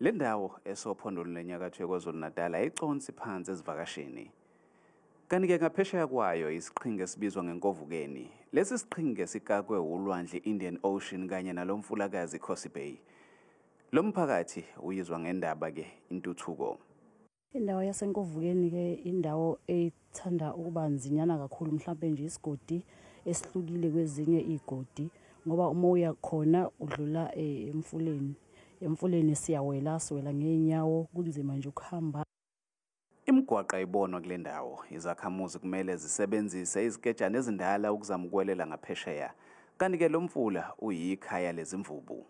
Le ndawo esophondweni lenyakatho yeKwaZulu-Natal ayiconsi phansi ezivakashini. Kanti-ke ngaphesheya kwayo isiqhingi esibizwa ngeNkovukeni. Lesi siqhingi sikakwe ulwandle Indian Ocean kanye nalomfulakazi Kosi Bay. Lo mphakathi uyizwa ngendaba-ke intuthuko. Indawo yaseNkovukeni-ke indawo ethanda ukuba nzinyana kakhulu, mhlawumbe nje isigodi esihlukile kwezinye iy'godi, ngoba uma uya khona udlula emfuleni. Emfuleni siyawela, siwela ngey'nyawo, kunzima nje ukuhamba. Imigwaqo ayibonwa kule ndawo. Izakhamuzi kumele zisebenzise izikejana ezindala ukuzama ukuwelela ngaphesheya. Kanti-ke lo mfula uyikhaya lezimvubu.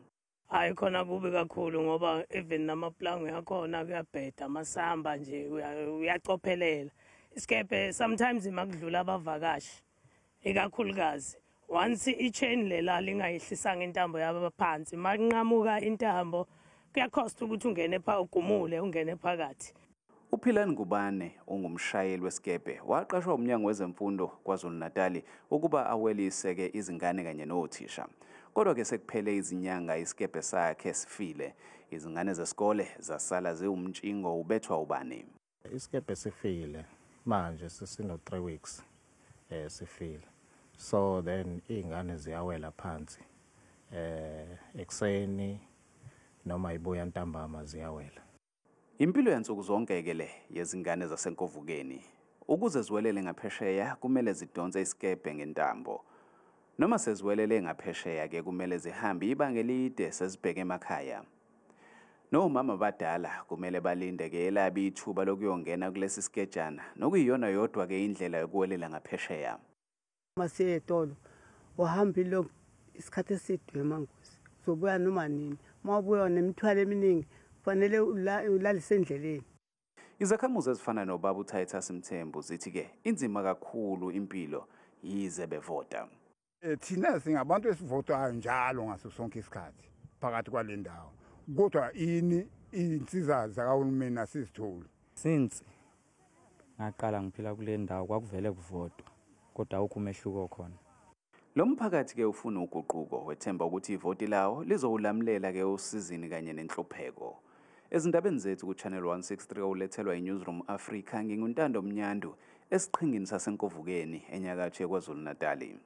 Hayi, khona kubi kakhulu ngoba even namaplango yakhona kuyabheda, amasamba nje uyacophelela. Isikebhe sometimes makudlula abavakashi ikakhulukazi once i-chain lela lingayehlisanga intambo yabo phansi, makunqamuka intambo kuyakhosta ukuthi ungene pha ugumule ungene phakathi. UPhilani Ngubane ungumshayeli wesikebhe, waqashwa umnyango wezemfundo KwaZulu-Natali ukuba awelise-ke izingane kanye nothisha. Kodwa-ke sekuphele izinyanga isikebhe sakhe sifile. Izingane zesikole zasala ziwumtshingo ubethwa ubani. Isikebhe sifile manje, sesino 3 weeks sifile. So then iy'ngane ziyawela phansi ekuseni noma ibuya ntambama ziyawela. Impilo yansuku zonke-ke le yezingane zaseNkovukeni. Ukuze ziwelele ngaphesheya kumele zidonse isikebhe ngentambo. Noma seziwelele ngaphesheya-ke kumele zihambe ibanga elide sezibheke emakhaya. Nomama abadala kumele balinde-ke elabi ithuba lokuyongena kulesi sikejana nokuyiyona yodwa-ke indlela yokuwelela ngaphesheya. Masiye etolo uhambile isikhathi eside emangozi, uzobuya noma nini. Uma ubuya nemithwalo eminingi kufanele ulalise endleleni. Izakhamuzi ezifana nobaba uTitus Mthembu zithi-ke inzima kakhulu impilo yize bevota. Thina singabantu esivotayo njalo ngaso sonke isikhathi phakathi kwale ndawo, kodwa ini iy'nsiza zakahulumeni asizitholi. Since ngaqala ngiphila kule ndawo kwakuvele kuvotwa, kodwa awukho umehluko khona. Lo mphakathi-ke ufuna uguquko, wethemba ukuthi ivoti lawo lizowulamulela-ke usizini kanye nenhlupheko. Ezindabeni zethu ku-Channel 163 olethelwa i-Newsroom Africa, nginguNtando Mnyandu esiqhingini saseNkovukeni enyakatho yeKwaZulu-Natali.